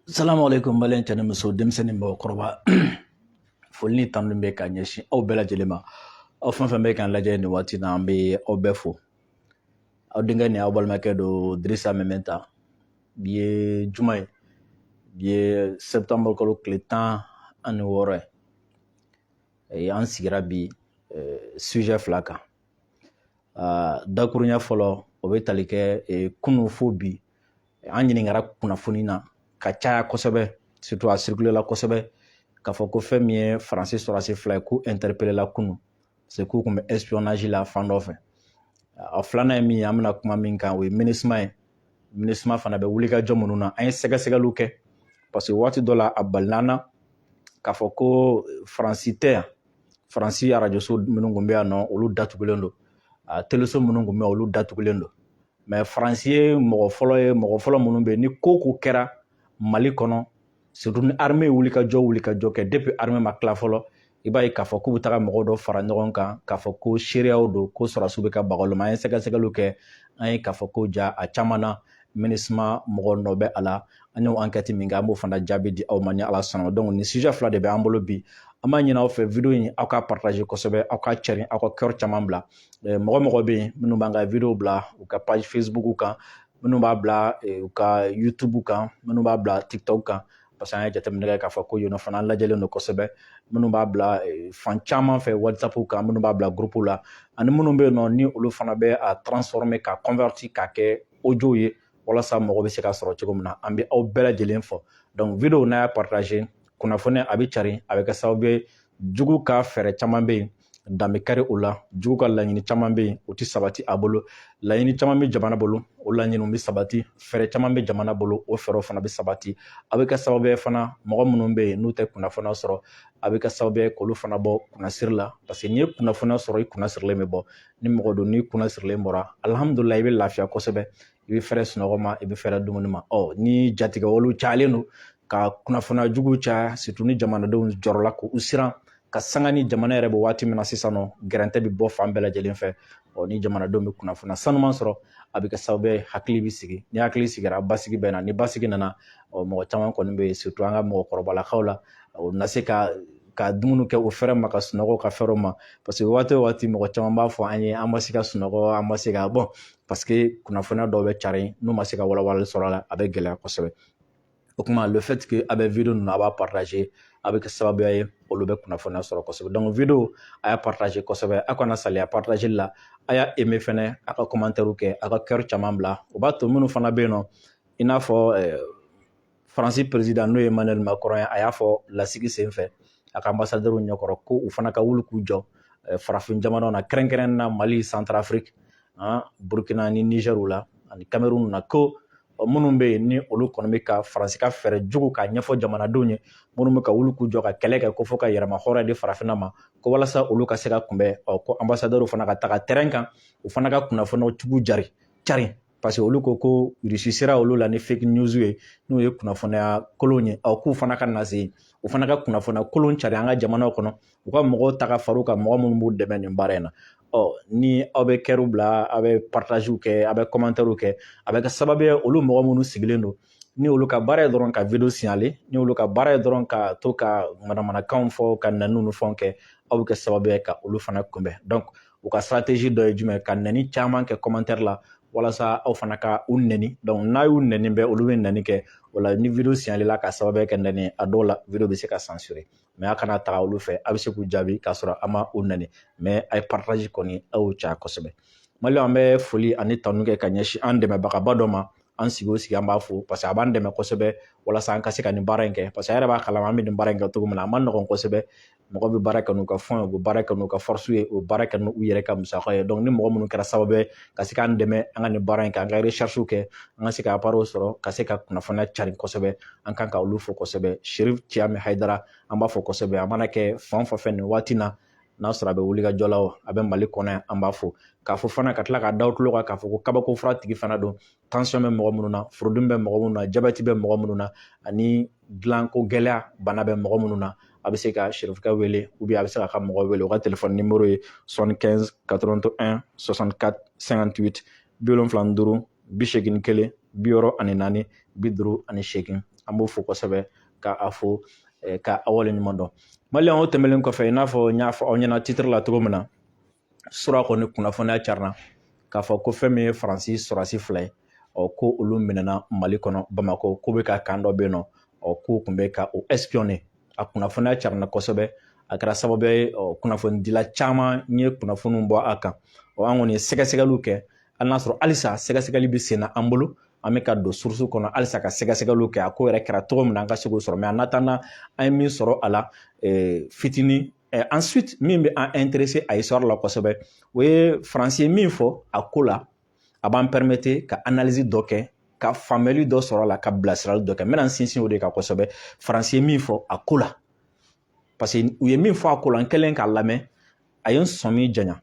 Salamu alaikum, maliyɛn cɛ ni muso, denmisɛnnin, mɔgɔkɔrɔba. Foli ni tanu bɛ ka ɲɛsin aw bɛɛ lajɛlen ma. Aw fɛn fɛn bɛ k'an lajɛ nin waati na, an bɛ aw bɛɛ fo. Aw denkɛ ni aw balimakɛ don, Dirisa Mɛmɛnta. Bi ye juma ye, bi ye septembre kalo tile 16 ye. An sigira bi sujet fila kan. Dakuruɲɛ fɔlɔ, o bɛ tali kɛ kunun fo bi, an ɲininkara kunnafoni na ka caya kosɛbɛ, surtout a circulé la kosɛbɛ, k'a fɔ ko fɛn min ye Faransi sɔrɔdasi fila ye, k'u interpellé la kunun, parce que k'u tun bɛ espionnage la fan dɔ fɛ. A filanan ye min ye, an bɛna kuma min kan, o ye MINUSMA ye. MINUSMA fana bɛ wulikajɔ minnu na, an ye sɛgɛsɛgɛliw kɛ, parce que waati dɔ la a balila an na k'a fɔ ko Faransi tɛ yan. Faransi arajoso minnu tun bɛ yan nɔ, olu datugulen don. A teleso minnu tun bɛ yan, olu datugulen don. Mais Faransi ye mɔgɔ fɔlɔ ye, mɔgɔ fɔlɔ minnu bɛ yen, ni ko ko kɛra Mali kɔnɔ, surtout ni armée ye wulikajɔ kɛ, depuis armée ma tila fɔlɔ, i b'a ye k'a fɔ k'u bɛ taga mɔgɔ dɔ fara ɲɔgɔn kan k'a fɔ ko seereyaw don, ko sɔrɔdasiw bɛ ka baga olu ma. An ye sɛgɛsɛgɛliw kɛ, an ye k'a fɔ ko ja a caman na, MINUSMA mɔgɔ nɔ bɛ a la. An y'o enquête min kɛ, an b'o fana jaabi di aw ma ni Ala sɔnna. Donc nin sujet fila de bɛ an bolo bi. An b'a ɲini aw fɛ, vidéo in, aw ka partager kosɛbɛ, aw ka cɛrin, aw ka cœur caman bila. Mɔgɔ mɔgɔ bɛ yen minnu b'an ka vidéo bila u ka page Facebook kan, minnu b'a bila u ka YouTube kan, minnu b'a bila TikTok kan, parce que an ye jateminɛ kɛ k'a fɔ ko yen fana lajɛlen don kosɛbɛ, minnu b'a bila fan caman fɛ, WhatsApp kan, minnu b'a bila groupe la, ani minnu bɛ yen nɔ ni olu fana bɛ a transformer, ka convertir k'a kɛ audio ye, walasa mɔgɔ bɛ se ka sɔrɔ cogo min na, an bɛ aw bɛɛ lajɛlen fɔ. Donc vidéo, n'a y'a partager, kunnafoni a bɛ cari, a bɛ kɛ sababu ye, jugu ka fɛɛrɛ caman bɛ yen, dan bɛ kari o la. Jugu ka laɲini caman bɛ yen, o tɛ sabati a bolo. Laɲini caman bɛ jamana bolo, o laɲiniw bɛ sabati. Fɛɛrɛ caman bɛ jamana bolo, o fɛɛrɛw fana bɛ sabati. A bɛ kɛ sababu ye fana, mɔgɔ minnu bɛ yen n'u tɛ kunnafoniya sɔrɔ, a bɛ kɛ sababu ye k'olu fana bɔ kunnasiri la, parce que n'i ye kunnafoniya sɔrɔ, i kunna sirilen bɛ bɔ. Ni mɔgɔ don, n'i kunna sirilen bɔra, alihamudulila, i bɛ lafiya kosɛbɛ, i bɛ fɛrɛ sunɔgɔ ma, i bɛ fɛrɛ dumuni ma. Ɔ ni jatigɛwalew cayalen don, ka kunnafoniya juguw caya, surtout ni jamanadenw jɔrɔla k'u siran ka sanga ni jamana yɛrɛ bɛ waati min na sisan nɔ, gɛrɛntɛ bɛ bɔ fan bɛɛ lajɛlen fɛ. Ɔ ni jamanadenw bɛ kunnafoniya sanuman sɔrɔ, a bɛ kɛ sababu ye hakili bɛ sigi. Ni hakili sigira, basigi bɛ na. Ni basigi nana, ɔ mɔgɔ caman kɔni bɛ yen, surtout an ka mɔgɔkɔrɔbalakaw la, o na se ka dumuni kɛ o fɛrɛ ma, ka sunɔgɔ ka fɛrɛ ma, parce que waati o waati mɔgɔ caman b'a fɔ an ye: an ma se ka sunɔgɔ, an ma se ka bɔn, parce que kunnafoniya dɔw bɛ cari, n'u ma se ka walawalali sɔrɔ a la, a bɛ gɛlɛya kosɛbɛ. O kuma, le fait que a bɛ vidéo ninnu, a b'a partager, a bɛ kɛ sababuya ye olu bɛ kunnafoniya sɔrɔ kosɛbɛ. Donc vidéo, a y'a partager kosɛbɛ, a kana saliya partager la, a y'a aimer fɛnɛ, a ka commentaire kɛ, a ka cœur caman bila. O b'a to minnu fana bɛ yen nɔ, i n'a fɔ Faransi président, n'o ye Emmanuel Macron ye, a y'a fɔ lasigi sen fɛ a ka ambassadeur ɲɛkɔrɔ ko u fana ka wuli k'u jɔ farafin jamanaw na, kɛrɛnkɛrɛnnen na Mali, Centrafrique, Burkina ni Niger la ani Cameroun na, ko minnu bɛ yen ni olu kɔni bɛ ka Faransi ka fɛɛrɛ jugu k'a ɲɛfɔ jamanadenw ye, minnu bɛ ka wuli k'u jɔ ka kɛlɛ kɛ ko fo ka yɛrɛma hɔrɔnya di farafinna ma, ko walasa olu ka se ka kunbɛn, ɔ ko ambassadeur fana ka taga terrain kan, u fana ka kunnafoniyaw tigiw jari cari, parce que olu ko Russie sera olu la ni fake news ye, n'o ye kunnafoniya kolon ye. Ɔ k'u fana ka na se, u fana ka kunnafoniya kolon cari an ka jamanaw kɔnɔ, u ka mɔgɔw ta ka far'u kan, mɔgɔ minnu b'u dɛmɛ nin baara in na. Ɔ ni aw bɛ cœur bila, aw bɛ partage kɛ, aw bɛ commentaire kɛ, a bɛ kɛ sababu ye, olu mɔgɔ minnu sigilen don ni olu ka baara ye dɔrɔn ka vidéo signaler, ni olu ka baara ye dɔrɔn ka to ka manamanakanw fɔ, ka nɛniw ni fɛnw kɛ, aw bɛ kɛ sababu ye ka olu fana kunbɛn. Donc u ka stratégie dɔ ye jumɛn? Ka nɛni caman kɛ commentaire la, walasa aw fana ka u nɛni. Donc n'a y'u nɛni bɛ, olu bɛ nɛni kɛ o la. Ni vidéo signaler la ka sababu kɛ nɛni, a dɔw la vidéo bɛ se ka censurer. Mais a kana taga olu fɛ, a bɛ se k'u jaabi k'a sɔrɔ a ma u nɛni. Mais a ye partage kɔni, aw y'o caya kosɛbɛ. Maliyɛnw, an bɛ foli ani tanu kɛ ka ɲɛsin an dɛmɛbagaba dɔ ma. An sigi o sigi, an b'a fo, parce que a b'an dɛmɛ kosɛbɛ walasa an ka se ka nin baara in kɛ, parce que a yɛrɛ b'a kalama an bɛ nin baara in kɛ cogo min na, a ma nɔgɔn kosɛbɛ. Mɔgɔ bɛ baara kɛ n'u ka fɛn ye, u bɛ baara kɛ n'u ka force ye, u bɛ baara kɛ n'u yɛrɛ ka musaka ye. Donc ni mɔgɔ minnu kɛra sababu ye ka se k'an dɛmɛ an ka nin baara in kɛ, an ka recherche kɛ, an ka se ka appareil sɔrɔ, ka se ka kunnafoniya cari kosɛbɛ, an kan ka olu fo kosɛbɛ. Sherif Ciyami Hayidara, an b'a fɔ kosɛbɛ. A mana kɛ fan o fɛn nin waati na, n'a sɔrɔ a bɛ wuli ka jɔ la o, a bɛ Mali kɔnɔ yan, an b'a fo k'a fɔ fana, ka tila k'a da tulo kan k'a fɔ ko kabako fura tigi fana don. Tension bɛ mɔgɔ minnu na, furudimi bɛ mɔgɔ minnu na, jabɛti bɛ mɔgɔ minnu na, ani dilanko gɛlɛya bana bɛ mɔgɔ minnu na, a bɛ se ka Sherifkɛ wele, ou bien a bɛ se k'a ka mɔgɔ wele. O ka téléphone numéro ye 75 81 64 58, 75 81 64 58. An b'o fo kosɛbɛ, ka a fo, ka a waleɲuman dɔn. Maliyɛn, o tɛmɛnen kɔfɛ, i n'a fɔ n y'a fɔ aw ɲɛna titre la cogo min na, sura kɔni kunnafoniya carina k'a fɔ ko fɛn min ye Faransi sɔrɔdasi fila ye, ɔ ko olu minɛna Mali kɔnɔ Bamakɔ, k'u bɛ ka camp dɔ bɛ yen nɔ, ɔ k'u tun bɛ ka o espionner. A kunnafoniya carina kosɛbɛ, a kɛra sababu ye kunnafonidila caman ye kunnafoniw bɔ a kan. Ɔ an kɔni ye sɛgɛsɛgɛliw kɛ, hali n'a sɔrɔ halisa sɛgɛsɛgɛli bɛ sen na an bolo, an bɛ ka don source kɔnɔ halisa ka sɛgɛsɛgɛliw kɛ, a ko yɛrɛ kɛra cogo min na, an ka se k'o sɔrɔ. Mais en attendant, an ye min sɔrɔ a la fitinin. Ensuite, min bɛ an intéressé a histoire la kosɛbɛ, o ye Faransi ye min fɔ a ko la. A b'an permettre ka analyse dɔ kɛ, ka faamuyali dɔ sɔrɔ a la, ka bilasirali dɔ kɛ. N bɛna n sinsin o de kan kosɛbɛ, Faransi ye min fɔ a ko la, parce que u ye min fɔ a ko la, n kɛlen k'a lamɛn, a ye n sɔmi janya.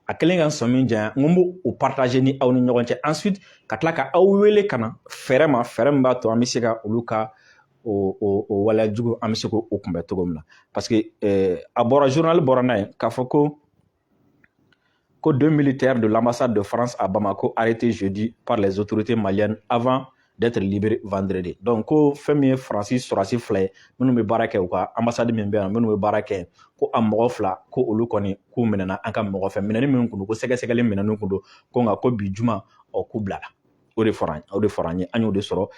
A kɛlen ka n sɔmi janya, n ko n b'o partager ni aw ni ɲɔgɔn cɛ. Ensuite, ka tila ka aw wele ka na fɛɛrɛ ma, fɛɛrɛ min b'a to an bɛ se ka olu ka o waleya jugu, an bɛ se k'o kunbɛn cogo min na. Parce que a bɔra, journal bɔra n'a ye k'a fɔ ko deux militaires de l'ambassade de France à Bamako arrêtés jeudi par les autorités maliennes avant d'être libérés vendredi. Donc ko fɛn min ye Faransi sɔrɔdasi fila ye minnu bɛ baara kɛ u ka ambassade min bɛ yan, minnu bɛ baara kɛ, ko a mɔgɔ fila, ko olu kɔni k'u minɛna an ka mɔgɔ fɛ. Minɛni min kun don, ko sɛgɛsɛgɛli minɛni kun don, ko nka ko bi juma, ɔ k'u bilala. O de fɔra, o de fɔra an ye, an y'o de sɔrɔ.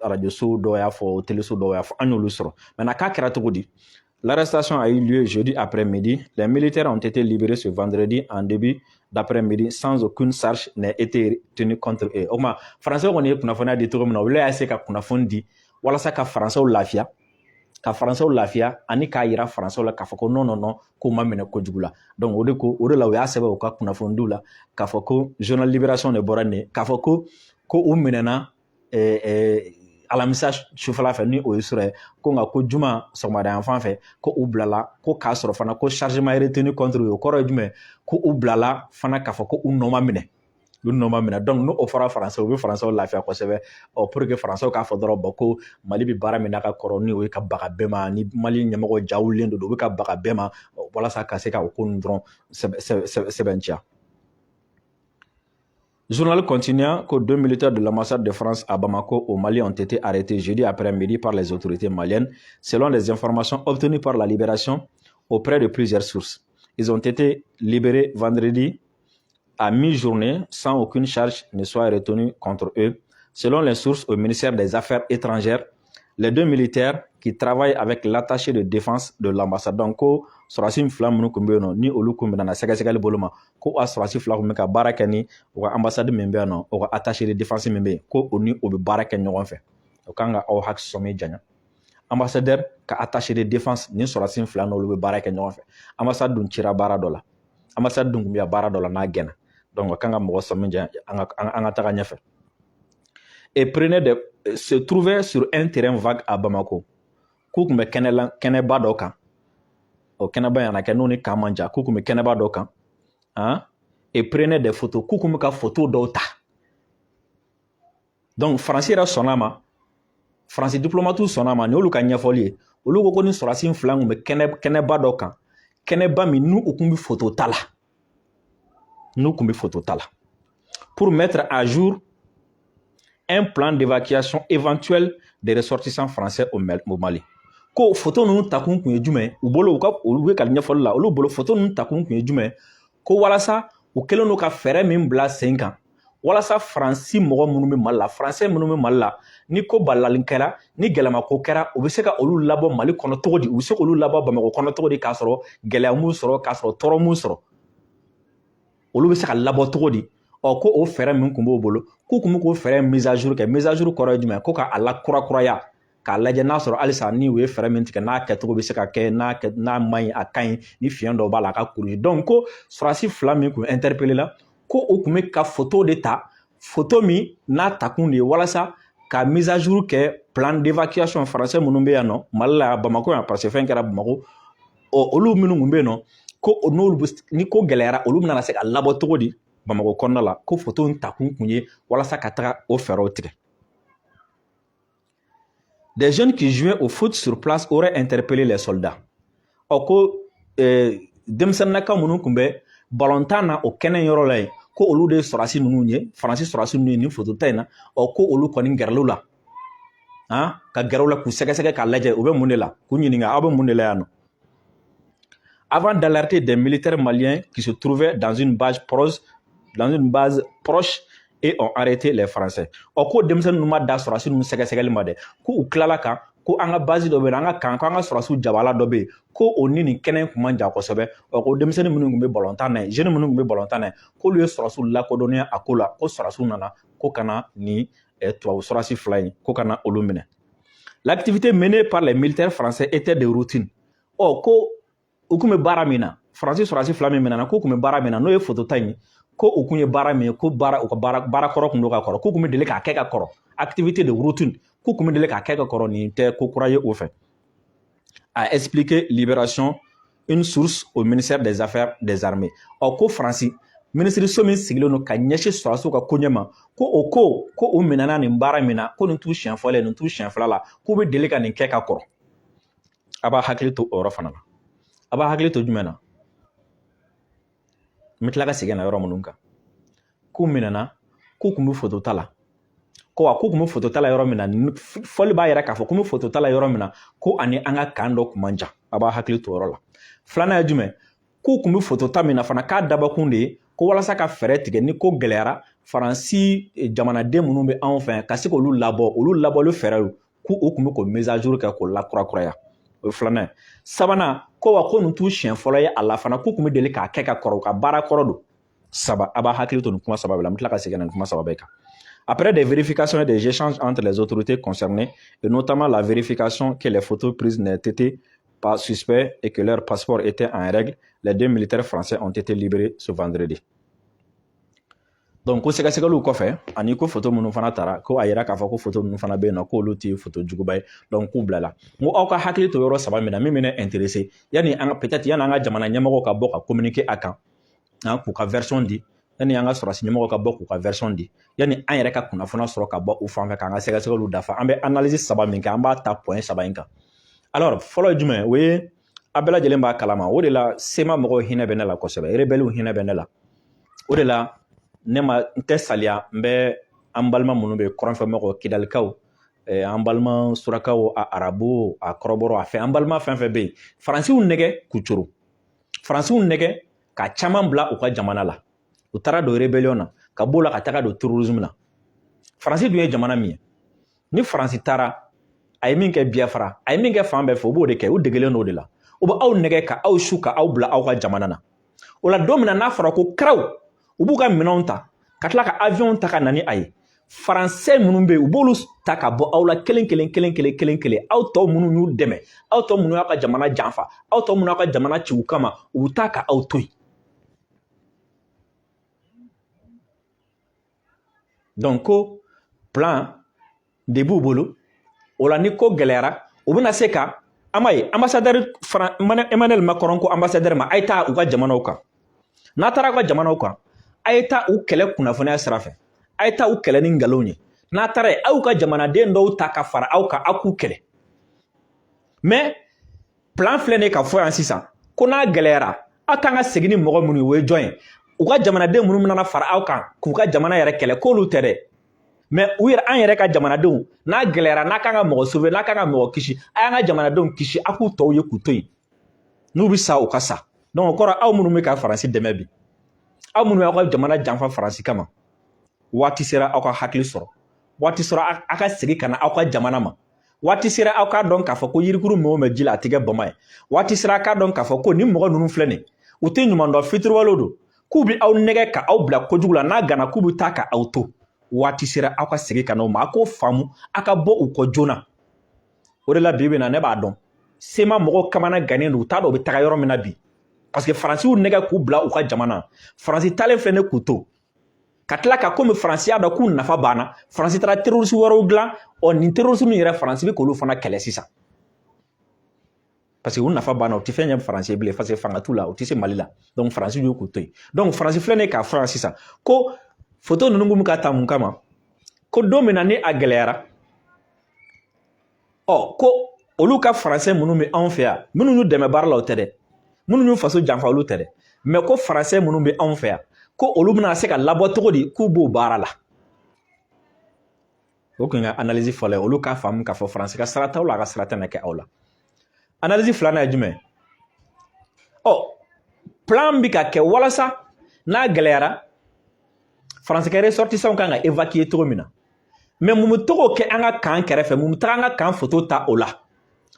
Arajoso dɔw y'a fɔ, teleso dɔw y'a fɔ, an y'olu sɔrɔ. Maintenant, k'a kɛra cogo di? L'arrestation a eu lieu jeudi après-midi. Les militaires ont été libérés ce vendredi en début d'après-midi sans aucune charge n'ait été tenue contre eux. O tuma, Français kɔni ye kunnafoniya di cogo min na, olu y'a se ka kunnafoni di walasa ka Français lafiya, ka Français lafiya ani k'a yira Français la k'a fɔ ko non, non, non, k'u ma minɛ kojugu la. Donc o de ko, o de la u y'a sɛbɛn u ka kunnafonidiw la k'a fɔ ko journal Libération de bɔra nin ye, k'a fɔ ko u minɛna alamisa sufɛla fɛ, ni o ye sɔrɔ ye, ko nka ko juma sɔgɔmada yan fan fɛ, ko u bilala, ko k'a sɔrɔ fana ko charge ma retenu contre o kɔrɔ ye jumɛn? Ko u bilala fana k'a fɔ ko u nɔ ma minɛ, u nɔ ma minɛ. Donc n'o fɔra Faransɛ, u bɛ Faransɛw lafiya kosɛbɛ. Ɔ pour que Faransɛw k'a fɔ dɔrɔn, bɔn, ko Mali bɛ baara min na ka kɔrɔ, ni o ye ka baga bɛɛ ma, ni Mali ɲɛmɔgɔ ja wulilen don, u bɛ ka baga bɛɛ ma walasa ka se ka o ko ninnu dɔrɔn sɛbɛntiya. Journal continue que deux militaires de l'ambassade de France à Bamako au Mali ont été arrêtés jeudi après-midi par les autorités maliennes, selon les informations obtenues par la Libération auprès de plusieurs sources. Ils ont été libérés vendredi à mi-journée sans aucune charge ne soit retenue contre eux. Selon les sources au ministère des Affaires étrangères, les deux militaires qui travaillent avec l'attaché de défense de l'ambassade, donc ko sɔrɔdasi fila minnu tun bɛ yen nɔ, ni olu kun bɛna sɛgɛsɛgɛli bolo ma, ko a sɔrɔdasi fila tun bɛ ka baara kɛ ni u ka ambassade min bɛ yen nɔ, o ka attaché de défense min bɛ yen, ko o ni o bɛ baara kɛ ɲɔgɔn fɛ. O kan ka aw hakili sɔmi janya, ambassadeur ka attaché de défense ni sɔrɔdasi fila n'olu bɛ baara kɛ ɲɔgɔn fɛ. Ambassade dun cira baara dɔ la, ambassade dun tun bɛ baara dɔ la n'a gɛnna. Donc o kan ka mɔgɔ sɔmi janya. An ka taga ɲɛfɛ. Et prenait des se trouvait sur un terrain vague à Bamako, k'u tun bɛ kɛnɛ la, kɛnɛba dɔ kan. O kɛnɛba in a kɛ n'o ni camp man jan, k'u tun bɛ kɛnɛba dɔ kan, han, et prenait des photos, k'u tun bɛ ka photo dɔw ta. Donc Faransi yɛrɛ sɔnna a ma, Faransi diplomate sɔnna a ma. Nin y'olu ka ɲɛfɔli ye. Olu ko ni sɔrɔdasi fila tun bɛ kɛnɛba dɔ kan, kɛnɛba min n'u tun bɛ photo ta la, n'u tun bɛ photo ta la pour mettre à jour un plan d'évacuation éventuelle des ressortissants français au Mali. Ko photo ninnu takun kun ye jumɛn u bolo? U ka, olu bɛ ka ɲɛfɔli la, olu bolo, photo ninnu takun kun ye jumɛn? Ko walasa u kɛlen don ka fɛɛrɛ min bila sen kan walasa Faransi mɔgɔ minnu bɛ Mali la, Faransɛ minnu bɛ Mali la, ni ko balali kɛra, ni gɛlɛmako kɛra, u bɛ se ka olu labɔ Mali kɔnɔ cogo di, u bɛ se k'olu labɔ Bamakɔ kɔnɔ cogo di, k'a sɔrɔ gɛlɛya m'u sɔrɔ, k'a sɔrɔ tɔɔrɔ m'u sɔrɔ, olu bɛ se ka labɔ cogo di? Ɔ ko o fɛɛrɛ min tun b'o bolo, k'u tun bɛ k'o fɛɛrɛ mise à jour kɛ. Mise à jour kɔrɔ ye jumɛn? Ko k'a lakurakuraya, k'a lajɛ n'a sɔrɔ halisa ni u ye fɛɛrɛ min tigɛ, n'a kɛcogo bɛ se ka kɛ, n'a kɛ, n'a man ɲi, a ka ɲi, ni fiɲɛ dɔ b'a la, a ka kuruji. Donc ko sɔrɔdasi fila min tun interpellé la, ko o tun bɛ ka photo de ta, photo min n'a takun de ye walasa ka mise à jour kɛ plan d'évacuation français minnu bɛ yan nɔ Mali la, Bamakɔ yan, parce que fɛn kɛra Bamakɔ. Ɔ olu minnu tun bɛ yen nɔ, ko n'olu bɛ, ni ko gɛlɛyara, olu bɛna se ka labɔ cogo di Bamakɔ kɔnɔna la? Ko photo in takun kun ye walasa ka taga o fɛɛrɛw tigɛ. Des jeunes qui jouaient au foot sur place auraient interpellé les soldats. Ɔ ko denmisɛnninnaka minnu tun bɛ balontan na o kɛnɛ yɔrɔ la yen, ko olu de ye sɔrɔdasi ninnu ye, Faransi sɔrɔdasi ninnu ye nin photo ta in na. Ɔ ko olu kɔni gɛrɛl'u la. Han, ka gɛrɛ u la k'u sɛgɛsɛgɛ k'a lajɛ u bɛ mun de la, k'u ɲininka aw bɛ mun de la yan nɔ. Avant d'alerter des militaires maliens qui se trouvaient dans une base proche et ont arrêté les Français. Ɔ, ko denmisɛnnin ninnu ma da sɔrɔdasi ninnu sɛgɛsɛgɛli ma dɛ, ko u tilala kan ko an ka base dɔ bɛ yen, an ka kan, ko an ka sɔrɔdasiw jabala dɔ bɛ yen, ko o ni nin kɛnɛ in kun man jan kosɛbɛ. Ɔ, ko denmisɛnnin minnu tun bɛ balontan na yen, jeunes minnu tun bɛ balontan na yen, k'olu ye sɔrɔdasiw lakodɔnniya a ko la, ko sɔrɔdasiw nana ko ka na nin tubabu sɔrɔdasi fila in, ko ka na olu minɛ. L'activité menée par les militaires français était de routine. Ɔ, ko u kun bɛ baara min na, Faransi sɔrɔdasi fila min minɛna, k'u kun bɛ baara min na, n'o ye foto ta in ye, ko u kun ye baara min ye, ko baara u ka baara baara kɔrɔ kun don ka kɔrɔ, k'u kun bɛ deli k'a kɛ ka kɔrɔ, activité de routine, k'u kun bɛ deli k'a kɛ ka kɔrɔ, nin tɛ ko kura ye o fɛ. A expliqué Libération une source au ministère des Affaires des Armées. Ɔ, ko Faransi minisiriso min sigilen don ka ɲɛsin sɔrɔdasiw ka koɲɛ ma, ko o ko u minɛna nin baara min na, ko nin t'u siɲɛ fɔlɔ ye, nin t'u siɲɛ fila la, k'u bɛ deli ka nin kɛ ka kɔrɔ. A b'a hakili to o yɔrɔ fana na. A b'a hakili to jumɛn na? N bɛ tila ka segin na yɔrɔ minnu kan. K'u minɛna, k'u kun bɛ foto ta la, ko wa k'u kun bɛ foto ta la yɔrɔ min na, fɔli b'a yɛrɛ k'a fɔ k'u bɛ foto ta la yɔrɔ min na, ko ani an ka kan dɔ kun man jan. A b'a hakili to o yɔrɔ la. Filanan ye jumɛn? K'u kun bɛ foto ta min na fana, k'a dabɔkun de ye ko walasa ka fɛɛrɛ tigɛ ni ko gɛlɛyara, Faransi jamanaden minnu bɛ anw fɛ, ka se k'olu labɔ, olu labɔli fɛɛrɛw, k'u u kun bɛ k'o mise à jour kɛ, k'o lakurakuraya. O ye filanan ye. Sabanan, ko wa ko nin t'u siɲɛ fɔlɔ ye a la fana, k'u kun bɛ deli k'a kɛ ka kɔrɔ, u ka baara kɔrɔ don. Saba, a b'a hakili to nin kuma saba bɛɛ la. N bɛ tila ka segin ka na nin kuma saba bɛɛ kan. Après des vérifications et des échanges entre les autorités concernées, et notamment la vérification que les photos prises n'étaient pas suspectes et que leur passeport était en règle, les deux militaires français ont été libérés ce vendredi. Donc ko sɛgɛsɛgɛliw kɔfɛ, ani ko photo minnu fana tara, ko a yira k'a fɔ ko photo ninnu fana bɛ yen nɔ, k'olu tɛ photo juguba ye, donc k'u bilala. N ko aw ka hakili to yɔrɔ saba min na, min bɛ ne intéressé, yanni an ka peut-être yanni an ka jamana ɲɛmɔgɔw ka bɔ ka communiquer a kan, k'u ka version di, yanni an ka sɔrɔdasi ɲɛmɔgɔw ka bɔ k'u ka version di, yanni an yɛrɛ ka kunnafoniya sɔrɔ ka bɔ u fan fɛ k'an ka sɛgɛsɛgɛliw dafa, an bɛ analyse saba min kɛ, an b'a ta point saba in kan. Alors, fɔlɔ ye jumɛn? O ye a bɛɛ lajɛlen b'a kalama. O de la CMA mɔgɔw hinɛ bɛ ne la kosɛbɛ, rebelles hinɛ bɛ ne la. O de la ne ma n tɛ saliya, n bɛ an balima minnu bɛ kɔrɔnfɛ mɔgɔw, Kidalikaw, an balima surakaw, a arabu, a kɔrɔbɔrɔ, a fɛn, an balima fɛn fɛn bɛ yen, Faransiw nɛgɛ k'u coro, Faransiw nɛgɛ ka caman bila u ka jamana la, u taara don rébellion na, ka b'o la ka taga don terrorisme na. Faransi dun ye jamana min ye, ni Faransi taara, a ye min kɛ Biafra, a ye min kɛ fan bɛɛ fɛ, u b'o de kɛ, u degelen don o de la. U bɛ aw nɛgɛ ka aw su ka aw bila aw ka jamana na. O la, don min na n'a fɔra ko karaw, u b'u ka minɛnw ta ka tila ka avion ta ka na ni a ye. Faransɛ minnu bɛ yen, u b'olu ta ka bɔ aw la kelen kelen kelen kelen kelen kelen. Aw tɔ minnu y'u dɛmɛ, aw tɔ minnu y'a ka jamana janfa, aw tɔ minnu y'a ka jamana ci u kama, u bɛ taa ka aw to yen. Donc ko plan de b'u bolo. O la, ni ko gɛlɛyara, u bɛna se ka an b'a ye ambassadeur Emmanuel Macron ko ambassadeur ma: a ye taa u ka jamanaw kan. N'a taara u ka jamanaw kan, a ye taa u kɛlɛ kunnafoniya sira fɛ, a ye taa u kɛlɛ ni nkalonw ye. N'a taara yen, aw ka jamanaden dɔw ta ka fara aw kan, aw k'u kɛlɛ. Mais plan filɛ nin ye ka fɔ yan sisan ko n'a gɛlɛyara, aw kan ka segin ni mɔgɔ minnu ye, o ye jɔn ye? U ka jamanaden minnu bɛna fara aw kan k'u ka jamana yɛrɛ kɛlɛ, k'olu tɛ dɛ, mais u yɛrɛ, an yɛrɛ ka jamanadenw, n'a gɛlɛyara, n'a kan ka mɔgɔ sauver, n'a kan ka mɔgɔ kisi, a y'an ka jamanadenw kisi, a k'u tɔw ye k'u to yen. N'u bɛ sa, u ka sa. Donc o kɔrɔ, aw minnu bɛ ka Faransi dɛmɛ bi, aw minnu y'aw ka jamana janfa Faransi kama, waati sera aw ka hakili sɔrɔ, waati sera aw ka segin ka na aw ka jamana ma, waati sera aw k'a dɔn k'a fɔ ko yirikuru mɛn o mɛn ji la, a tɛ kɛ bama ye. Waati sera aw k'a dɔn k'a fɔ ko ni mɔgɔ ninnu filɛ nin, u tɛ ɲuman dɔn, fitiriwalew don, k'u bɛ aw nɛgɛ ka aw bila kojugu la, n'a gana k'u bɛ taa ka aw to. Waati sera aw ka segin ka na o ma, a k'o faamu, a ka bɔ u kɔ joona. O de la, bi bi in na, ne b'a dɔn CMA mɔgɔw kamana gannen don, u t'a dɔn u bɛ taga yɔrɔ min na bi, parce que Faransiw nɛgɛ k'u bila u ka jamana. Faransi taalen filɛ ne k'u to ka tila ka komi Faransi y'a dɔn k'u nafa banna, Faransi taara terroriste wɛrɛw dilan. Ɔ, nin terroriste ninnu yɛrɛ, Faransi bɛ k'olu fana kɛlɛ sisan, parce que u nafa banna, u tɛ fɛn ɲɛ Faransi ye bilen, parce que fanga t'u la, u tɛ se Mali la. Donc Faransi y'u k'u to yen. Donc Faransi filɛ nin ye k'a fɔ yan sisan ko photo ninnu kun bɛ ka ta mun kama? Ko don min na ni a gɛlɛyara, ɔ, ko olu ka Faransɛ minnu bɛ anw fɛ yan, minnu y'u dɛmɛ baara la, o tɛ dɛ, minnu y'u faso janfa, olu tɛ dɛ, mais ko Faransɛ minnu bɛ anw fɛ yan, ko olu bɛna se ka labɔ cogo di? K'u b'o baara la. O kun ka analyse fɔlɔ ye, olu k'a faamu k'a fɔ Faransi ka sira t'aw la, a ka sira tɛna kɛ aw la. Analyse filanan ye jumɛn? Ɔ, plan bi ka kɛ walasa n'a gɛlɛyara, Faransi ka ressortissants kan ka évacuer cogo min na. Mais mun bɛ to k'o kɛ an ka camp kɛrɛfɛ? Mun bɛ taga an ka camp photo ta o la?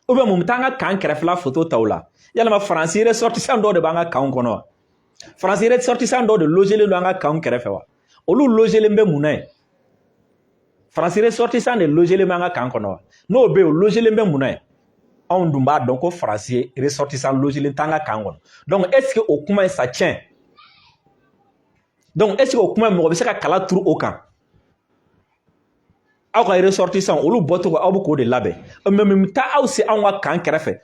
Ou bien mun bɛ taa an ka camp kɛrɛfɛla photo ta o la? Yalima Faransi ressortissant dɔw de b'an ka camp kɔnɔ wa? Faransi ressortissant dɔw de logelen don an ka camp kɛrɛfɛ wa? Olu logelen bɛ mun na yen? Faransi ressortissant de logelen bɛ an ka camp kɔnɔ wa? N'o bɛ yen, o logelen bɛ mun na yen? Anw dun b'a dɔn ko Faransi ressortissant logelen t'an ka camp kɔnɔ. Donc est ce que o kuma in, ça tient? Donc est ce que o kuma in, mɔgɔ bɛ se ka kala turu o kan? Aw ka ressortissant, olu bɔcogo, aw bɛ k'o de labɛn. Mais mun bɛ taa aw se anw ka camp kɛrɛfɛ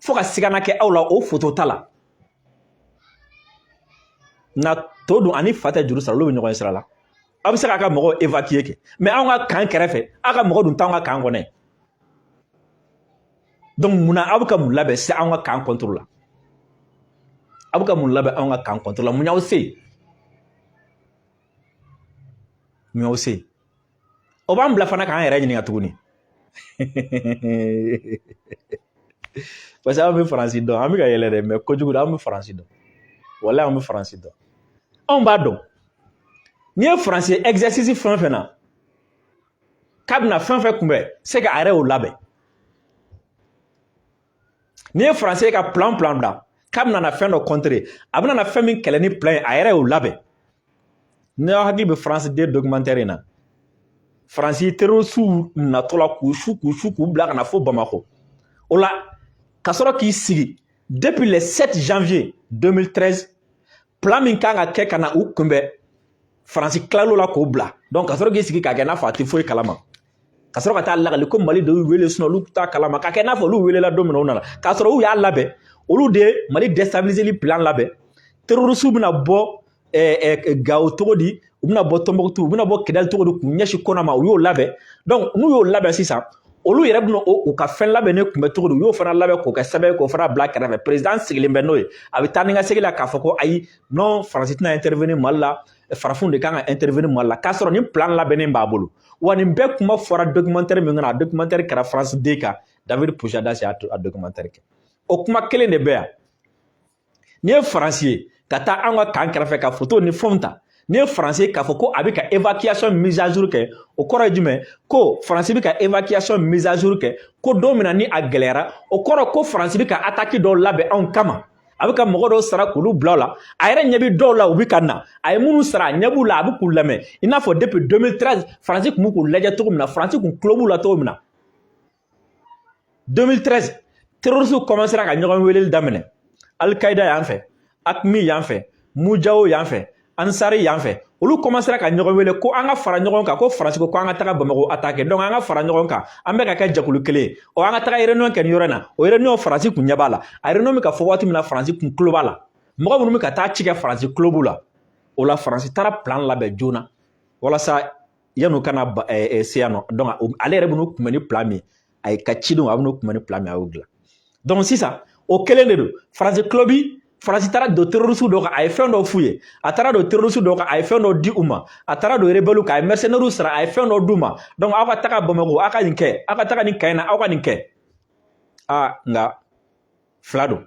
fo ka sigana kɛ aw la o photo ta la? Nka to dun ani fa tɛ juru sara, olu bɛ ɲɔgɔn ye sira la. Aw bɛ se k'a ka mɔgɔw évacuer kɛ, mais anw ka camp kɛrɛfɛ, aw ka mɔgɔ dun t'anw ka camp kɔnɔ yen. Donc munna aw bɛ ka mun labɛn sisan anw ka camp contre la? Aw bɛ ka mun labɛn anw ka camp contre la? Mun y'aw se? Mun y'aw se? O b'an bila fana k'an yɛrɛ ɲininka tuguni, parce que an bɛ Faransi dɔn. An bɛ ka yɛlɛ dɛ, mais kojugu an bɛ Faransi dɔn. Walahi, an bɛ Faransi dɔn. Anw b'a dɔn, n'i ye Faransi exercice fɛn o fɛn na k'a bɛna fɛn fɛn kunbɛn, c'est que a yɛrɛ y'o labɛn. N'i ye Faransi ka plan bila k'a bɛna na fɛn dɔ contrer, a bɛna na fɛn min kɛlɛ ni plan ye, a yɛrɛ y'o labɛn. N'aw hakili bɛ France 2 documentaire in na, Faransi terroristew natɔ la k'u su k'u su k'u bila ka na fo Bamakɔ, o la ka sɔrɔ k'i sigi depuis le 7 janvier 2013, plan min kan ka kɛ ka na u kunbɛn, Faransi tilal'o la k'o bila. Donc ka sɔrɔ k'i sigi k'a kɛ n'a fɔ a tɛ foyi kalama, ka sɔrɔ ka taa lagali ko Mali de y'u wele, sinon olu t'a kalama, k'a kɛ n'a fɔ olu welela don min na, u nana k'a sɔrɔ u y'a labɛn. Olu de ye Mali déstabiliser plan labɛn. Terroristew bɛna bɔ Gawo cogo di, u bɛna bɔ Tɔnbɔkutu, u bɛna bɔ Kidali cogo di k'u ɲɛsin Kɔnɔ ma, u y'o labɛn. Donc n'u y'o labɛn sisan, olu yɛrɛ bɛna u ka fɛn labɛnnen kunbɛ cogo di? U y'o fana labɛn k'o kɛ sɛbɛn, k'o fana bila kɛrɛfɛ. Président sigilen bɛ n'o ye, a bɛ taa ni ka segin la k'a fɔ ko ayi, non, Faransi tɛna intervenir Mali la, farafinw de kan ka intervenir Mali la, k'a sɔrɔ nin plan labɛnnen b'a bolo. Wa nin bɛɛ kuma fɔra documentaire min kɔnɔ, a documentaire kɛra France 2 kan, David Pujadas y'a documentaire kɛ. O kuma kelen de bɛ yan. N'i ye Faransi ye ka taa an ka camp kɛrɛfɛ ka photo ni fɛnw ta, n'i ye Faransi ye k'a fɔ ko a bɛ ka évacuation mise à jour kɛ, o kɔrɔ ye jumɛn? Ko Faransi bɛ ka évacuation mise à jour kɛ ko don min na ni a gɛlɛyara. O kɔrɔ ko Faransi bɛ ka attaque dɔw labɛn anw kama. A bɛ ka mɔgɔ dɔw sara k'olu bila o la. A yɛrɛ ɲɛ bɛ dɔw la, u bɛ ka na. A ye minnu sara, a ɲɛ b'u la, a bɛ k'u lamɛn, i n'a fɔ depuis 2013 Faransi tun bɛ k'u lajɛ cogo min na, Faransi kun tulo b'u la cogo min na. 2013, terroristes commencera ka ɲɔgɔn weleli daminɛ, Al-Qaïda yan fɛ, AQMI yan fɛ, Mujao yan fɛ, Ansari yan fɛ. Olu commencera ka ɲɔgɔn wele ko an ka fara ɲɔgɔn kan, ko Faransi ko an ka taga Bamakɔ attaquer, donc an ka fara ɲɔgɔn kan, an bɛ ka kɛ jɛkulu kelen ye. Ɔ, an ka taga réunion kɛ nin yɔrɔ in na. O réunion, Faransi kun ɲɛ b'a la. A réunion bɛ ka fɔ waati min na, Faransi kun tulo b'a la. Mɔgɔ minnu bɛ ka taa ci kɛ, Faransi tulo b'u la. O la, Faransi taara plan labɛn joona walasa yan'u kana se yan nɔ. Donc ale yɛrɛ bɛ n'u kunbɛn ni plan min ye, a ye ka cidenw, a bɛ n'u kunbɛn ni plan min, a y'o dilan. Donc sisan, o kelen de don. Faransi tulo bi. Faransi taara don terroriste dɔw kan, a ye fɛn dɔw f'u ye. A taara don terroriste dɔw kan, a ye fɛn dɔw di u ma. A taara don rebelle kan, a ye mercenaires sara, a ye fɛn dɔw d'u ma. Donc aw ka taga Bamakɔ, aw ka nin kɛ, aw ka taga nin camp in na, aw ka nin kɛ. Aa, nka fila don.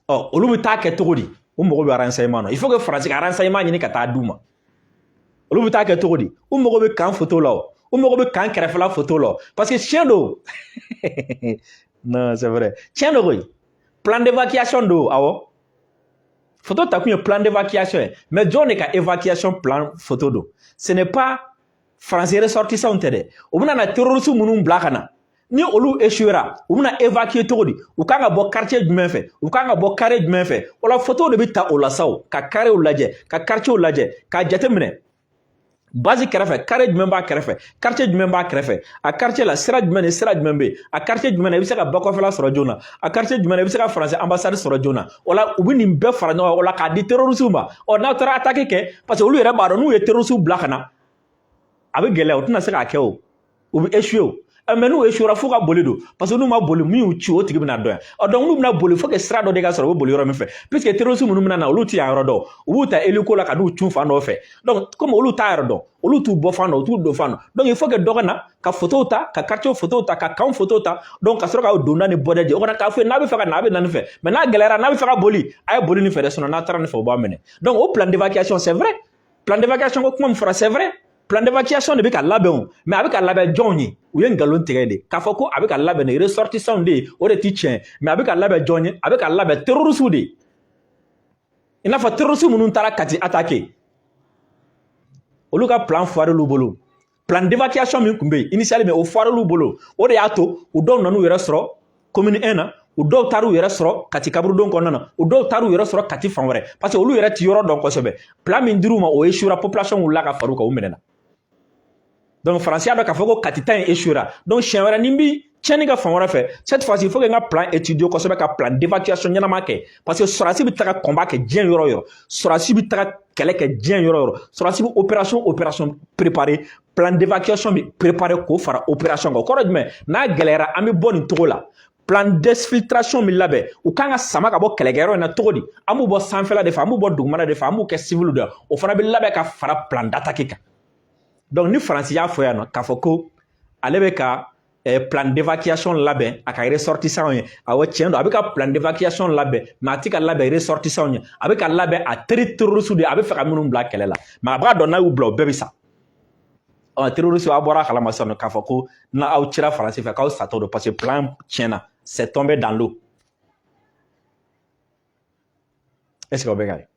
Ɔ, olu bɛ taa kɛ cogo di? U mago bɛ renseignement na. Il faut que Faransi ka renseignement ɲini ka taa d'u ma. Olu bɛ taa kɛ cogo di? U mago bɛ camp photo la, o u mago bɛ camp kɛrɛfɛla photo la, parce que tiɲɛ don. Non, c'est vrai, tiɲɛ don koyi. Plan d'évacuation don, awɔ. Photo ta kun ye plan d'évacuation ye, mais jɔn de ka évacuation plan photo don? Ce n'est pas Français ressortissants tɛ dɛ. U bɛna na terroriste minnu bila ka na, ni olu échouera, u bɛna évacuer cogo di? U kan ka bɔ quartier jumɛn fɛ? U kan ka bɔ carré jumɛn fɛ? O la, photo de bɛ ta o la sa, o ka carréw lajɛ, ka quartier lajɛ, k'a jateminɛ base kɛrɛfɛ, carré jumɛn b'a kɛrɛfɛ, quartier jumɛn b'a kɛrɛfɛ, a quartier la, sira jumɛn ni sira jumɛn bɛ yen, a quartier jumɛn na i bɛ se ka bakɔfɛla sɔrɔ joona, a quartier jumɛn na i bɛ se ka Faransi ambassade sɔrɔ joona. O la, u bɛ nin bɛɛ fara ɲɔgɔn kan o la k'a di terroristes ma. Ɔ, n'aw taara attaque kɛ, parce que olu yɛrɛ b'a dɔn n'u ye terroristes bila ka na, a bɛ gɛlɛya, u tɛna se k'a kɛ, o u bɛ échouer. O Mais n'u échouera, f'u ka boli don, parce que n'u ma boli, min y'u ci, o tigi bɛna dɔn yan. Ɔ, donc n'u bɛna boli, faut que sira dɔ de ka sɔrɔ u bɛ boli yɔrɔ min fɛ, puisque terroriste minnu bɛna na, olu ti yan yɔrɔ dɔn. U b'u ta hélico la ka n'u cun fan dɔ fɛ. Donc comme olu t'a yɔrɔ dɔn, olu t'u bɔ fan dɔn, u t'u don fan dɔn, donc il faut que dɔ ka na ka photo ta, ka quartier photo ta, ka camp photo ta, donc ka sɔrɔ ka donda ni bɔda di. O kana k'a fɔ n'a bɛ fɛ ka na, a bɛ na nin fɛ, mais n'a gɛlɛyara, n'a bɛ fɛ ka boli, a ye boli nin fɛ dɛ, sinon n'a taara nin fɛ, u b'a minɛ. Donc o plan d'évacuation, c'est vrai, plan d'évacuation ko kuma min fɔra, c'est vrai, plan d'évacuation de bɛ ka labɛn o, mais a bɛ ka labɛn jɔnw ye? U ye nkalon tigɛ de k'a fɔ ko a bɛ ka labɛn ni ressortissants de ye, o de ti tiɲɛ. Mais a bɛ ka labɛn jɔn ye? A bɛ ka labɛn terroristes de ye, i n'a fɔ terroristes minnu taara Kati attaquer, olu ka plan foiré l'u bolo. Plan d'évacuation min tun bɛ yen initialement, o foiré l'u bolo. O de y'a to u dɔw nan'u yɛrɛ sɔrɔ commune 1 na, u dɔw taar'u yɛrɛ sɔrɔ Kati kaburudon kɔnɔna na, u dɔw taar'u yɛrɛ sɔrɔ Kati fan wɛrɛ, parce que olu yɛrɛ ti yɔrɔ dɔn kosɛbɛ. Plan min dir'u ma, o échouera, population wulila ka far'u kan, u minɛna. Donc Faransi y'a dɔn k'a fɔ ko Kati ta in échouera, donc siɲɛ wɛrɛ ni n bi tiɲɛni kɛ fan wɛrɛ fɛ, cette fois-ci, il faut que n ka plan étudier kosɛbɛ, ka plan d'évacuation ɲɛnama kɛ, parce que sɔrɔdasi bɛ taga combat kɛ diɲɛ yɔrɔ o yɔrɔ, sɔrɔdasi bɛ taga kɛlɛ kɛ diɲɛ yɔrɔ o yɔrɔ, sɔrɔdasi bɛ opération préparer, plan d'évacuation bɛ préparer k'o fara opération kan. O kɔrɔ ye jumɛn? N'a gɛlɛyara, an bɛ bɔ nin cogo la, plan d'exfiltration bɛ labɛn. U kan ka sama ka bɔ kɛlɛkɛyɔrɔ in na cogo di? An b'u bɔ sanfɛla de fɛ, an b'u bɔ dugumana de fɛ, an b'u kɛ civil de, o fana bɛ labɛn ka fara plan d'attaque kan. Donc ni Faransi y'a fɔ yan nɔ k'a fɔ ko ale bɛ ka plan d'évacuation labɛn a ka ressortissants ye, awɔ, tiɲɛ don, a bɛ ka plan d'évacuation labɛn, mais a tɛ ka labɛn ressortissants ye, a bɛ ka labɛn a teri terroriste de, a bɛ fɛ ka minnu bila kɛlɛ la. Mais a b'a dɔn n'a y'u bila, o bɛɛ bɛ sa. Ɔ, terroriste, aw bɔra a kalama sisan k'a fɔ ko n'aw cira Faransi fɛ, k'aw satɔ don, parce que plan tiɲɛna, c'est tombé dans l'eau. Est ce que o bɛ ka ye?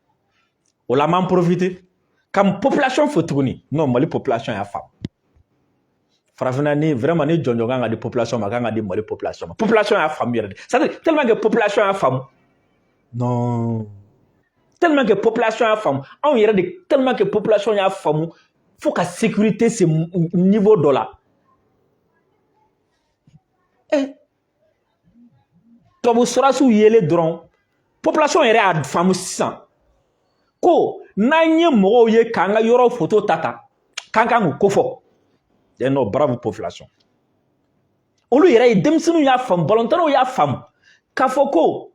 O la, an b'an profiter ka population fo tuguni. Non, Mali population y'a faamu. Farafinna ni vraiment ni jɔnjɔn kan ka di population ma, a kan ka di Mali population ma. Population y'a faamu yɛrɛ de, c'est à dire tellement que population y'a faamu, non, tellement que population y'a faamu, anw yɛrɛ de, tellement que population y'a faamu fo ka sécurité se niveau dɔ la. Tubabu sɔrɔdasiw yelen dɔrɔn, population yɛrɛ y'a faamu sisan ko n'an ye mɔgɔw ye k'an ka yɔrɔ photo ta ta, k'an kan k'u kofɔ. Non, bravo population. Olu yɛrɛ ye, denmisɛnninw y'a faamu, balontannaw y'a faamu k'a fɔ ko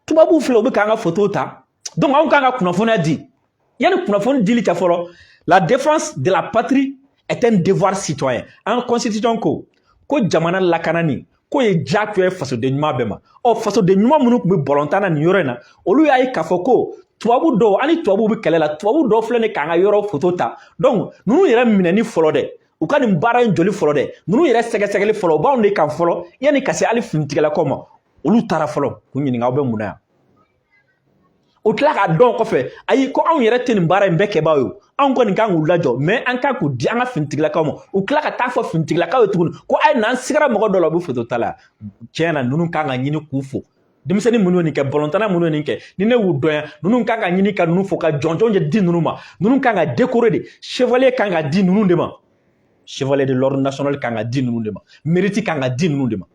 tubabuw filɛ, u bɛ k'an ka photo ta, donc anw kan ka kunnafoniya di. Yanni kunnafoni dili cɛ fɔlɔ, la défense de la patrie est un devoir citoyen. An ka constitution ko ko jamana lakanani k'o ye diyagoya ye fasoden ɲuman bɛɛ ma. Ɔ, fasoden ɲuman minnu tun bɛ balontan na nin yɔrɔ in na, olu y'a ye k'a fɔ ko tubabu dɔw ani tubabuw bɛ kɛlɛ la, tubabu dɔw filɛ nin k'an ka yɔrɔ photo ta. Donc ninnu yɛrɛ minɛni fɔlɔ dɛ, u ka nin baara in jɔli fɔlɔ dɛ, ninnu yɛrɛ sɛgɛsɛgɛli fɔlɔ, u b'anw de kan fɔlɔ yanni ka se hali finitigilakaw ma. Olu taara fɔlɔ k'u ɲininka, aw bɛ mun na yan? O tila k'a dɔn kɔfɛ, ayi, ko anw yɛrɛ tɛ nin baara in bɛɛ kɛbaaw ye, anw kɔni kan k'u lajɔ, mais an kan k'u di an ka finitigilakaw ma. U tila ka taa fɔ finitigilakaw ye tuguni ko a ye n'an sigara mɔgɔ dɔ la, u bɛ photo ta la. Tiɲɛ na, ninnu kan ka ɲini k'u fo. Denmisɛnnin minnu ye nin kɛ, balontanna minnu ye nin kɛ, ni ne y'u dɔn yan, ninnu kan ka ɲini ka ninnu fo, ka jɔnjɔn de di ninnu ma. Ninnu kan ka décorer de, chevalier kan ka di ninnu de ma, chevalier de l'ordre national kan ka di ninnu de ma, mérite kan ka di ninnu de ma.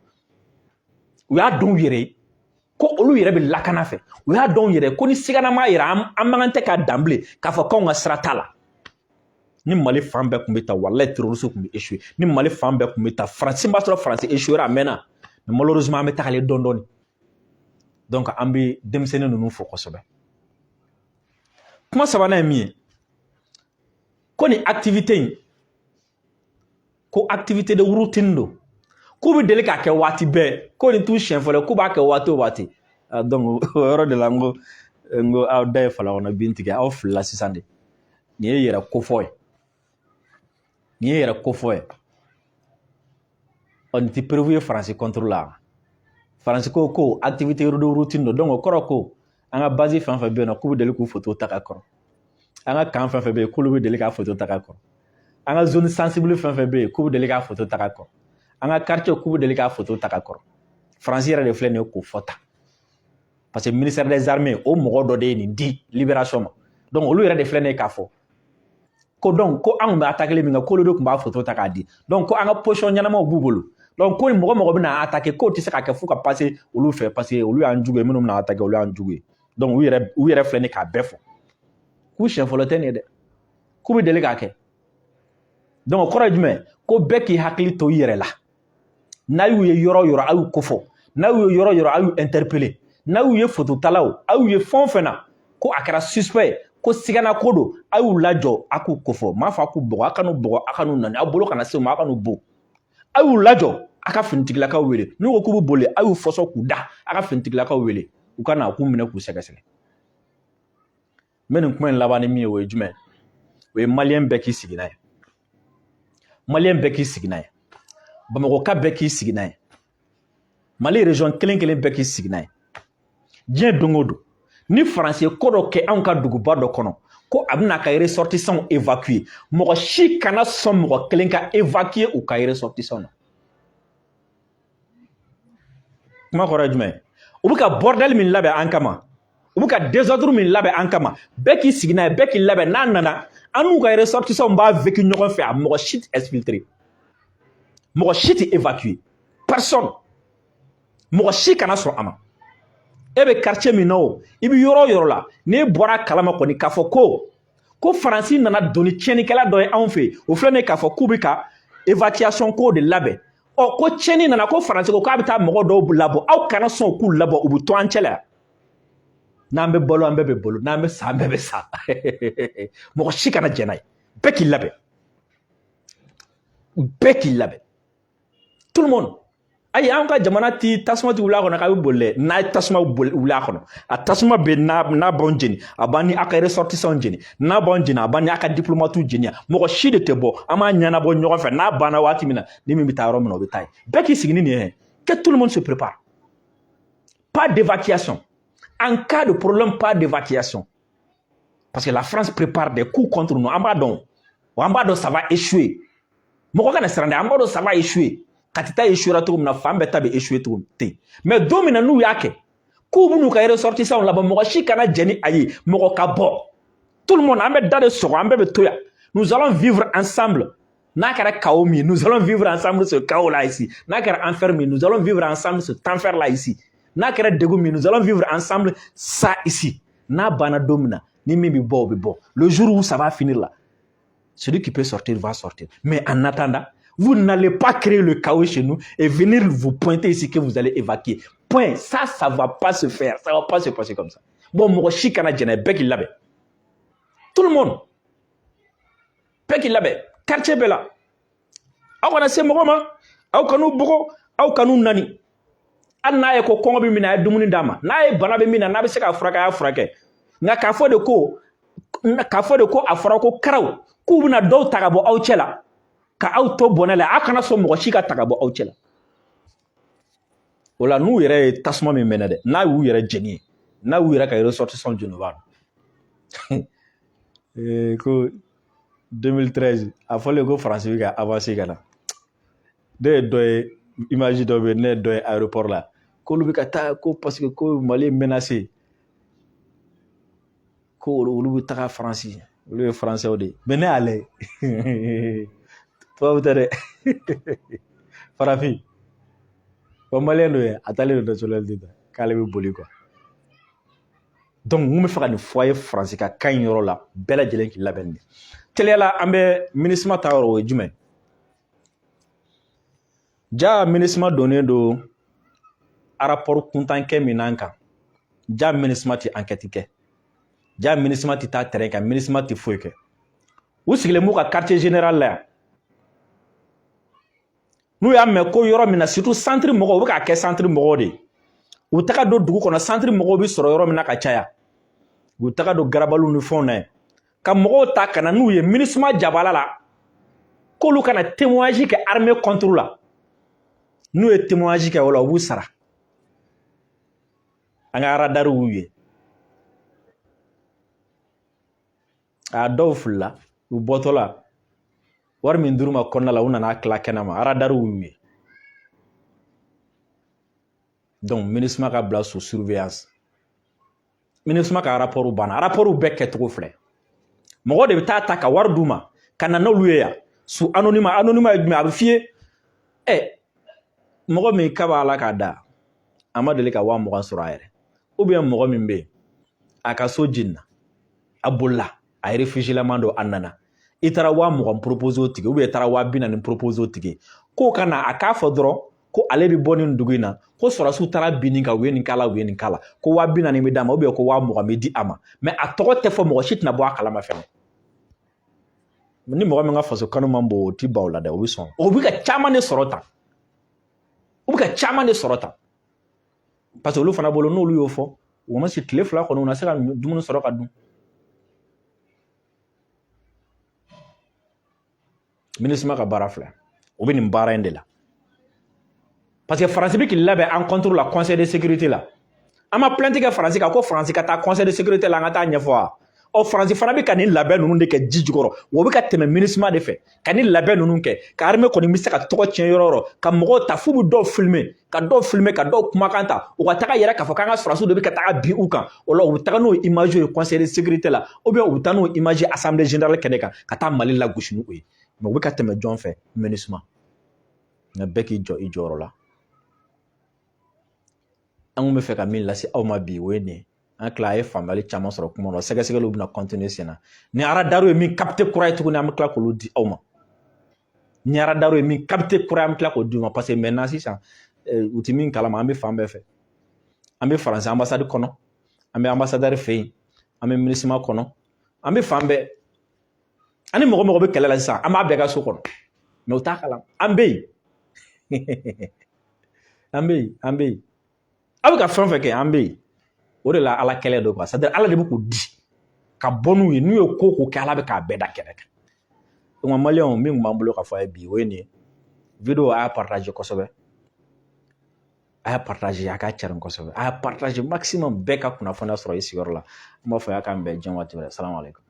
U y'a dɔn u yɛrɛ ye ko olu yɛrɛ bɛ lakana fɛ. U y'a dɔn u yɛrɛ ko ni sigana m'a yɛrɛ, an man kan tɛ k'a dan bilen k'a fɔ k'anw ka sira t'a la. Ni Mali fan bɛɛ tun bɛ ta, walayi, terroriste tun bɛ échouer. Ni Mali fan bɛɛ tun bɛ ta, Faransi b'a sɔrɔ Faransi échouer a mɛnna, mais malheureusement an bɛ tagalen dɔɔni dɔɔni. Donc an bɛ denmisɛnnin ninnu fo kosɛbɛ. Kuma sabanan ye min ye, ko nin activité in, ko activité de routine don, k'u bɛ deli k'a kɛ waati bɛɛ, ko nin t'u siɲɛ fɔlɔ ye, k'u b'a kɛ waati o waati. Donc o yɔrɔ de la, n ko aw da ye fala kɔnɔ bin tigɛ, aw filila sisan de. Nin ye yɛrɛ kofɔ ye, nin ye yɛrɛ kofɔ ye. Ɔ, nin tɛ preuve ye Faransi contre la. Faransi ko ko activité de routine don, donc o kɔrɔ ko an ka base fɛn fɛn bɛ yen nɔ, k'u bɛ deli k'u photo ta ka kɔrɔ, an ka camp fɛn fɛn bɛ yen, k'olu bɛ deli k'a photo ta ka kɔrɔ, an ka zone sensible fɛn fɛn bɛ yen, k'u bɛ deli k'a photo ta ka kɔrɔ, an ka quartier, k'u bɛ deli k'a photo ta ka kɔrɔ. Faransi yɛrɛ de filɛ nin ye k'o fɔ tan, parce que ministère des armées, o mɔgɔ dɔ de ye nin di Libération ma. Donc olu yɛrɛ de filɛ nin ye k'a fɔ ko donc ko an tun bɛ attaquer min kɛ, k'olu de tun b'a photo ta k'a di. Donc ko an ka position ɲɛnamaw b'u bolo, donc ko mɔgɔ mɔgɔ bɛna attaquer, k'o tɛ se ka kɛ f'u ka passer olu fɛ, parce que olu y'an jugu ye, minnu bɛna attaquer, olu y'an jugu ye. Donc u yɛrɛ filɛ nin k'a bɛɛ fɔ k'u siɲɛ fɔlɔ tɛ nin ye dɛ, k'u bɛ deli k'a kɛ. Donc o kɔrɔ ye jumɛn? Ko bɛɛ k'i hakili to i yɛrɛ la. N'a y'u ye yɔrɔ o yɔrɔ, a y'u kofɔ. N'a y'u ye yɔrɔ o yɔrɔ, a y'u interpeller. N'a y'u ye fototalaw, a y'u ye fɛn o fɛn na ko a kɛra suspect, ko sigana ko don, a y'u lajɔ, a k'u kofɔ. M'a fɔ a k'u bugɔ, a kan'u bugɔ, a kan'u nani, aw bolo kana se u ma, a kan'u bon. A y'u lajɔ, a ka finitigilakaw wele. N'u ko k'u bɛ boli, a y'u fɔsɔ k'u da, a ka finitigilakaw wele, u ka na k'u minɛ k'u sɛgɛsɛgɛ. N bɛ nin kuma in laban ni min ye, o ye jumɛn? O ye Malien bɛɛ k'i sigi n'a ye, Malien bɛɛ k'i sigi n'a ye, Bamakɔka bɛɛ k'i sigi n'a ye, Mali région kelen kelen bɛɛ k'i sigi n'a ye. Diɲɛ don o don, ni Faransi ye ko dɔ kɛ anw ka duguba dɔ kɔnɔ, ko a bɛna ka ressortissants évacuer, mɔgɔ si kana sɔn mɔgɔ kelen ka évacuer u ka ressortissants na. Kuma kɔrɔ ye jumɛn? U bɛ ka bordel min labɛn an kama, u bɛ ka désordre min labɛn an kama, bɛɛ k'i sigi n'a ye, bɛɛ k'i labɛn. N'a nana, an n'u ka ressortissants b'a vécu ɲɔgɔn fɛ. A mɔgɔ si tɛ exfiltré, mɔgɔ si tɛ évacuer, personne, mɔgɔ si kana sɔn a ma. E bɛ quartier min na o, i bɛ yɔrɔ o yɔrɔ la, n'e bɔra a kalama kɔni k'a fɔ ko Faransi nana don ni tiɲɛnikɛla dɔ ye anw fɛ yen, o filɛ nin ye, k'a fɔ k'u bɛ ka évacuation ko de labɛn. Ɔ, ko tiɲɛni nana, ko Faransi ko k'a bɛ taa mɔgɔ dɔw labɔ, aw kana sɔn k'u labɔ, u bɛ to an cɛ la yan. N'an bɛ balo, an bɛɛ bɛ balo. N'an bɛ sa, an bɛɛ bɛ sa. Mɔgɔ si kana jɛn n'a ye. Bɛɛ k'i labɛn, bɛɛ k'i labɛn, tout le monde. Ayi, an ka jamana ti tasuma ti wuli a kɔnɔ k'a bɛ boli dɛ. N'a ye tasuma wuli a kɔnɔ, a tasuma bɛ n'a b'anw jeni, a b'an ni a ka ressortissants jeni. N'a b'anw jeni, a b'an ni a ka diplomates jeni. Mɔgɔ si de tɛ bɔ, an b'a ɲɛnabɔ ɲɔgɔn fɛ. N'a banna waati min na, ni min bɛ taa yɔrɔ min na, o bɛ taa yen. Bɛɛ k'i sigi ni nin ye. Que tout le monde se prépare. Pas d'évacuation en cas de problème, pas d'évacuation, parce que la France prépare des coups contre nous. An b'a dɔn, wa an b'a dɔn ça va échouer. Mɔgɔ kana siran dɛ, an b'a dɔn ça va échouer. Kati ta échouera cogo min na, fan bɛɛ ta bɛ échouer cogo ten. Mais don min na n'u y'a kɛ k'u b'u ka ressortissants labɔ, mɔgɔ si kana jɛn ni a ye, mɔgɔ ka bɔ. Tout le monde, an bɛ da de sɔgɔ, an bɛɛ bɛ to yan. Nous allons vivre ensemble. N'a kɛra chaos min, nous allons vivre ensemble ce chaos là ici. N'a kɛra enfer min, nous allons vivre ensemble cet enfer là ici. N'a kɛra degun min, nous allons vivre ensemble ça ici. N'a banna don min na, ni min bɛ bɔ, o bɛ bɔ. Le jour où ça va finir là, celui qui peut sortir va sortir. Mais en attendant, vous n'allez pas créer le chaos chez nous et venir vous pointer ici que vous allez évacuer. Point. Ça va pas se faire. Ça va pas se passer comme ça. Bon, mɔgɔ si kana jɛnɛ, bɛɛ k'i labɛn. Tout le monde. Bɛɛ k'i labɛn. Quartier bɛɛ la. Aw kana se mɔgɔ ma. Aw kan'u bugɔ. Aw kan'u nani. Hali n'a ye ko kɔngɔ bɛ min na, a ye dumuni d'a ma. N'a ye bana bɛ min na, n'a bɛ se k'a furakɛ, a y'a furakɛ. Nka k'a fɔ de ko a fɔra ko karaw k'u bɛna dɔw ta ka bɔ aw cɛ la, ka aw to bɔnɛ la, aw kana sɔn mɔgɔ si ka ta ka bɔ aw cɛ la. O la, n'u yɛrɛ ye tasuma min mɛnɛ dɛ, n'a y'u yɛrɛ jeni ye, n'a y'u yɛrɛ ka ressortissant jeni, u b'a dɔn. Ko 2013, a fɔlen ko Faransi bɛ ka avancer ka na, ne ye dɔ ye, image dɔ bɛ yen, ne ye dɔ ye aéroport la, k'olu bɛ ka taa ko parce que ko Mali ye menacé, ko olu bɛ taga Faransi, olu ye Faransɛw de ye. Mais ne y'a lajɛ, tubabu tɛ dɛ, farafin wa, Malien dɔ ye, a taalen don nationalité ta k'ale bɛ boli quoi. Donc n kun bɛ fɛ ka nin fɔ a ye, Faransi ka kan in yɔrɔ la, bɛɛ lajɛlen k'i labɛn nin. Teliya la, an bɛ MINUSMA ta yɔrɔ, o ye jumɛn? Ja MINUSMA donnen don rapport kuntankɛ min n'an kan. Ja MINUSMA tɛ enquête kɛ, ja MINUSMA tɛ taa terrain kan, MINUSMA tɛ foyi kɛ. U sigilen b'u ka quartier général la yan. N'u y'a mɛn ko yɔrɔ min na, surtout centre mɔgɔw, u bɛ k'a kɛ centre mɔgɔw de ye, u bɛ taga don dugu kɔnɔ, centre mɔgɔw bɛ sɔrɔ yɔrɔ min na ka caya, u bɛ taga don garabaliw ni fɛnw na yen, ka mɔgɔw ta ka na n'u ye MINUSMA jabala la, k'olu kana témoignage kɛ armée contre la. N'u ye témoignage kɛ o la, u b'u sara. An ka radar y'u ye. A dɔw filila u bɔtɔ la, wari min dir'u ma kɔnɔna la, u nana tila kɛnɛ ma, radar y'u ye. Donc MINUSMA ka bila sous surveillance. MINUSMA ka rapport banna, rapport bɛɛ kɛcogo filɛ. Mɔgɔ de bɛ taa ta ka wari d'u ma ka na n'olu ye yan sous anonymat. Anonymat ye jumɛn? A bɛ f'i ye, ɛ, mɔgɔ min k'a b'a la k'a da, a ma deli ka 20 000 sɔrɔ a yɛrɛ, ou bien mɔgɔ min bɛ yen, a ka so jenina, a bolila, a réfugié lama don, a nana. I taara 20 000 proposer o tigi, i taara 40 000 proposer o tigi, k'o ka na a k'a fɔ dɔrɔn ko ale bɛ bɔ nin dugu in na, ko sɔrɔdasiw taara bin nin kan, u ye nin k'a la, u ye nin k'a la, ko 40 000 bɛ d'a ma, ko 20 000 bɛ di a ma, mais a tɔgɔ tɛ fɔ, mɔgɔ si tɛna bɔ a kalama fɛnɛ. Ni mɔgɔ min ka faso kanu man bon, o ti ban o la dɛ, o bɛ sɔn. O bɛ ka caman de sɔrɔ tan, u bɛ ka caman de sɔrɔ tan, parce que olu fana bolo, n'olu y'o fɔ, u ma se tile 2 kɔni, u na se ka dumuni sɔrɔ ka dun. MINUSMA ka baara filɛ, o bɛ nin baara in de la, parce que Faransi bɛ k'i labɛn an contre la Conseil de sécurité la. An ma plainte kɛ Faransi kan ko Faransi ka taa Conseil de sécurité la, an ka taa ɲɛfɔ wa? Ɔ, Faransi fana bɛ ka nin labɛn ninnu de kɛ ji jukɔrɔ, wa o bɛ ka tɛmɛ MINUSMA de fɛ ka nin labɛn ninnu kɛ, ka armée kɔni bɛ se ka tɔgɔ tiɲɛ yɔrɔ o yɔrɔ, ka mɔgɔw ta f'u bɛ dɔw filmer, ka dɔw filmer, ka dɔw kumakan ta, u ka taga yɛrɛ k'a fɔ k'an ka sɔrɔdasiw de bɛ ka taga bin u kan. O la, u bɛ taga n'o image ye Conseil de sécurité la, ou bien u bɛ taa n'o image Assemblée générale kɛnɛ kan, ka taa Mali lagosi n'o ye. Mais u bɛ ka tɛmɛ jɔn fɛ? MINUSMA. Nka bɛɛ k'i jɔ i jɔyɔrɔ la. An kun bɛ fɛ ka min lase aw ma bi, o ye nin ye. An tila a ye faamuyali caman sɔrɔ kuma dɔ, sɛgɛsɛgɛliw bɛna continuer sen na. Ni radar ye min capter kura ye tuguni, an bɛ tila k'olu di aw ma. Ni radar ye min capter kura ye, an bɛ tila k'o di u ma, parce que maintenant sisan u ti min kalama, an bɛ fan bɛɛ fɛ. An bɛ Faransi ambassade kɔnɔ, an bɛ ambassadeur fɛ yen, an bɛ MINUSMA kɔnɔ, an bɛ fan bɛɛ. An ni mɔgɔ mɔgɔ bɛ kɛlɛ la sisan, an b'a bɛɛ ka so kɔnɔ, mais u t'a kalama. An bɛ yen, an bɛ yen, an bɛ yen. Aw bɛ ka fɛn o fɛn kɛ, an bɛ yen. O de la Ala kɛlɛ don quoi, c'est à dire Ala de bɛ k'u di ka bɔ n'u ye. N'u ye ko ko kɛ, Ala bɛ k'a bɛɛ da kɛnɛ kan. Donc maliyɛnw, min tun b'an bolo ka fɔ a ye bi, o ye nin ye. Vidéo, a y'a partager kosɛbɛ, a y'a partager, a k'a carin kosɛbɛ, a y'a partager maximum, bɛɛ ka kunnafoniya sɔrɔ i sigiyɔrɔ la. An b'a fɔ a k'an bɛn diɲɛ waati wɛrɛ. Salamu aleykum.